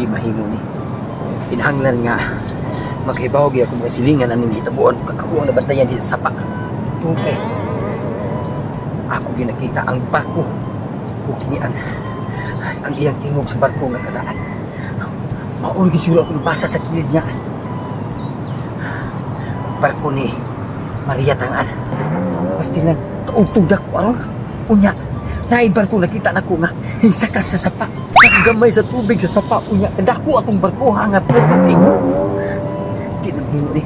Di mahimo ni. Kinahanglan nga maghibaw gyud akong kasilingan aning hitabuan ako ang nabantayan di sa sapa. Tungod kay ako ginakita ang barko ug kini ang iyang tingog sa barko nga karaan. Mao gyud siguro ako nabasa sa kilid niya. Barko ni Maria Tangan. Pastilan, kaugtog ko aron. Unya, naay barko nakita nako nga hinsaka sa sapa. Gamay sa tubig sa sapa unya. Dako atong barko hangat tubig. Di na mahimo ni.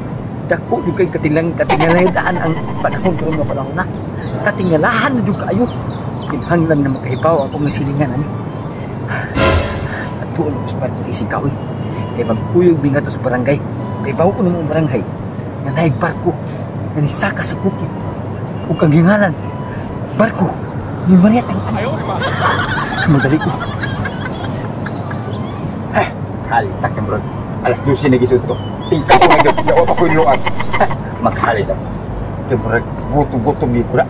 Dako jud kay katingalaan ang panahon karon nga panahon na. Katingalahan na jud kaayo. Kinahanglan na makahibaw akong silingan ani. Adtuon ko sa barko isig kahoy. Kay magkuyog mi ngadto sa barangay. Kay bawo ko ng barangay nga naay barko nga nisaka sa bukid. Ug ang gingalan barko ni Maria Tangan. Madali ko. Hali, tak bro. Alas 12 na gisunto. Tingka ko na gyud, yawa pa ko iluan. Maghali sa. Kay murag gutom-gutom gyud ko na.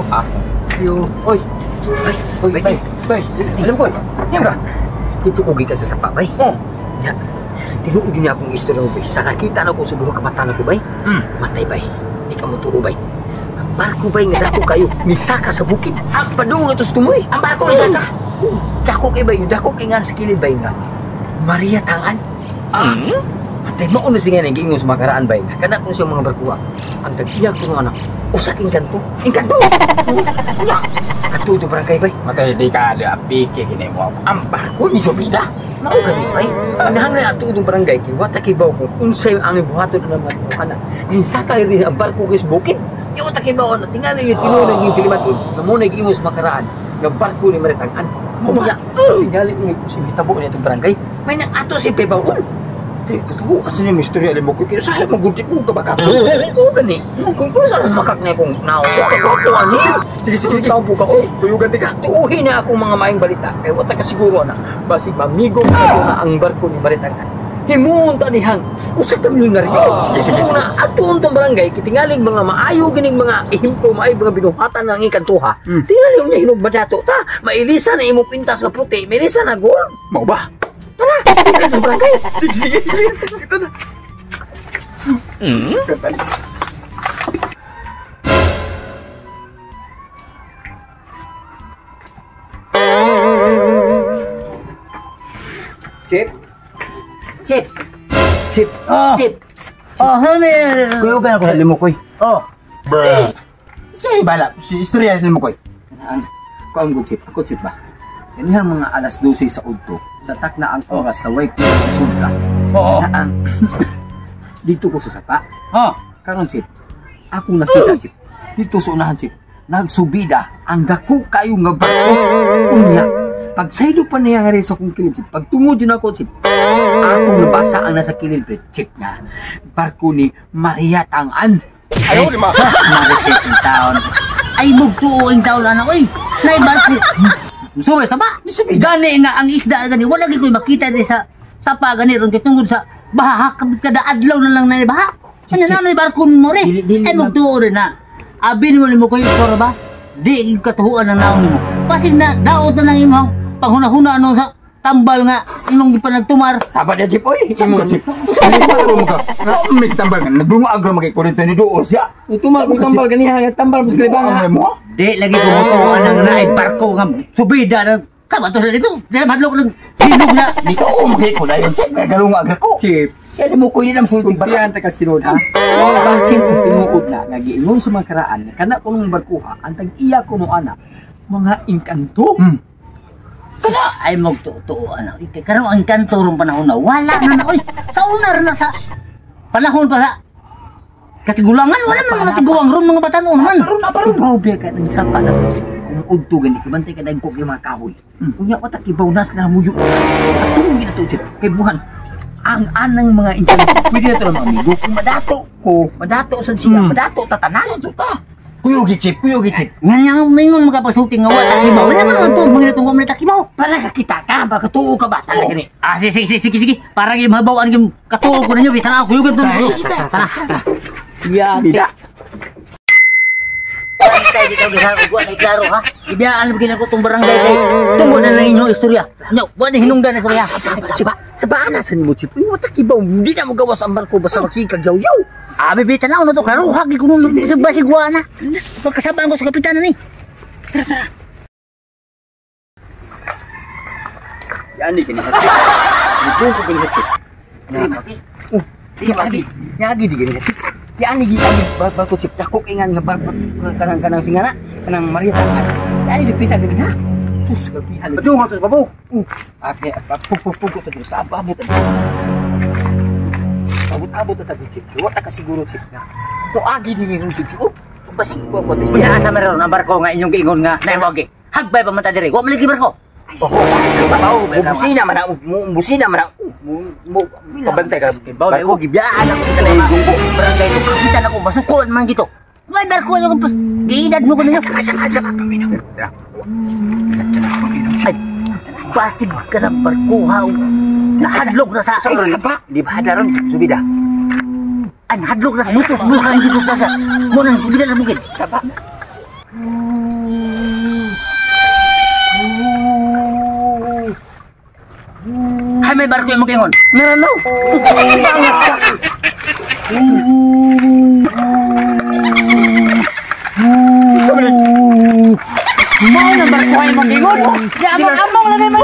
Asa. Yo, oy. Oy, bay, bay. Alam ko. Yan ka. Dito ko gikan sa sapa, bay. Oh. Ya. Tinuod gyud niya akong istorya mo, bay. Sa nakita na ko sa duha ka mata nako, bay. Matay, bay. Di ka motuo, bay. Ang barko, bay, nga dako kayo. Misaka sa bukid. Ang padung nga to sa tumoy. Ang barko misaka. Dako kay bay, dako kay nga sa kilid, bay, nga Maria Tangan. Patay mao na siya nga giingon sa makaraan, bay. Kana ko siya mga barkuha. Ang tag-iya ko nga anak. Usa ka engkanto. Engkanto. Nya. Ato to barangay, bay. Matay di ka ada piki kini mo. Ang barko ni Subida. Mao gani, bay. Kinahanglan ato itong barangay kay wa ta kibaw kung unsay ang buhaton ng mga tawhana. Ginsaka rin ang barko kay sa bukid. Di wa ta kibaw na tingali yung tinuod ng kilimaton. Nga mo na giingon sa makaraan nga barko ni Maria Tangan. Mao tingali ni si hitabo ni itong barangay. May nang ato si Pebawon. Di, katuo kasi ni Mystery alam mo ko. Kaya sahay maguntit mo ka ba ka? Oo, gani. Kung kung saan makak na akong nao. Katuo ani. Sige, sige, sige. Tao po ka. Sige, tuyugan ti ka. Tuuhin na akong mga maayong balita. Kaya wala ka siguro na. Basig mamigo na na ang barko ni Maria Tangan. Himuon ta nihang usa ka milyonaryo. Sige, sige, sige. Na ato untong barangay kitingaling mga maayo gining mga ehemplo, maayo mga binuhatan ng ikantuha. Tingali unya hinog madato ta. Mailisa na imong kwintas nga puti, mailisa na gold. Mao ba? Tara, tingnan sa barangay. Sige, sige. Sige, tara. Chip? Chip? Chip? Oh. Chip? Oh, honey. Kuyugan ako sa limukoy. Oh. Bruh. Siya bala, si istorya sa limukoy. Kuang good chip, ako chip ba? Kanihang mga alas 12 sa udto, sa takna ang oras sa wake sulka. Oo. Dito ko sa sapa. Oh. Karon chip, akong nakita chip. Dito sa unahan chip, nagsubida ang dako kayo nga barko. Unya, pagsaylo pa niya nga rin sa akong kilid chip. Pagtungod yun ako chip, akong nabasa ang nasa kilid chip nga barko ni Maria Tangan. Ayaw ni ma. Marites in town. Ay mugtuo in town anak oy. Nay barko. Sumay sama. Gani nga ang isda gani wala gyud koy makita di sa sapa gani ron kay tungod sa baha kada adlaw na lang na baha. Ano na nay barko mo re? Ay mugtuo rin na. Abi nimo nimo koy istorya ba? Di katuhuan ang naon nimo. Pasig na daot na lang imong panghuna-huna ano sa tambal nga imong gipanagtumar. Sabat na chip oy. Sabat chip. Sabat mo ka. May tambal nga naglunga agra magikurinto ni duol siya. Tumar mo tambal ganiha nga tambal mo sa kalibanga. Di lagi ko mutuo ang naay barko nga subida na sama to sila dito. Di na madlok ng hinog na. Dito o magikuda yun chip. Galunga agra ko. Chip. Siya ni mo ko ni sulti ba? Sultihan ta kasinod ha. Basin og tinuod na nga giingon sa mga karaan kana kunong barkuha ang tag-iya kuno ana mga engkanto. Kana ay magtuo ana. Ikay karon ang engkanto rong panahon na wala na na oy. Sa una ra na sa panahon pa sa katigulangan wala man mga tiguang ron mga batan-on man. Karon na paron grabe ka ng sapa na to. Kung udto gani kibantay ka dagko kay mga kahoy. Unya wa ta kibaw nas na muyo. Atong gina to chip kay buhan ang anang mga engkanto. Pwede na to mga amigo kung madato ko, madato sad siya, madato tatanan to ta. Kuyog chip, kuyog chip. Nga nga mingon makapagsulti nga wa ta kibaw. Wala man ang tuog mga tuwa man ta kibaw. Para kakita ka, baka tuo ka ba? Tara gani. Ah, sige sige sige sige. Para gyud mabaw-an gyud katuo ko ninyo bitang ako kuyog to. Tara. Ya, Tidak. Tayo dito gihang ugwa na klaro ha. Ibiyaan mo ko tong barangay kay tungod na lang inyong istorya. Nya, wa ni hinungdan na istorya. Siba, sa na sa nimo chip. Uy, wata kibaw, hindi na mo gawas ang barko basta magsikag yaw-yaw. Abi bita na to klaro hagi ko nung basig wa na. Pagkasabaan ko sa kapitan ni. Yan ni kini hatsi. Mupo ko kini hatsi. Oh, di magi. Nyagi di gani chip. Yan ni gi barko chip. Dako ingan nga barko kanang kanang singana, kanang Maria Tangan. Yan ni dipita gani ha. Sus, gabihan. Padung ato sa babaw. Ate, pupupugpug ko dito. Abot. Abot-abot ta chip. Wa ta ka siguro chip nga. Ko agi ni ni chip. Oh, basig ko ko test. Unya asa meron ang barko nga inyong giingon nga naimwagi. Hagbay pa man ta diri. Wa man lagi barko. Oh, busina man ang busina man ang mo Pabantay ka. Baw na ko gibiyaan ako sa Kanang gunggo. barangay ko. Kapitan ako masukuan man gito. May barko nyo kung giinad mo ko ninyo. Saka paminaw. Tara. Ay, basig ka ng barko ha. Nahadlok na sa... Sa saba. Di ba daron subida? Ay, nahadlok na sa butos mo ka dito sa dagat. Mo nang subida na bukid. Saba. Hay, may barko yung magingon. Naranaw. Mao na barko ay magingon. Di among-among lang naman.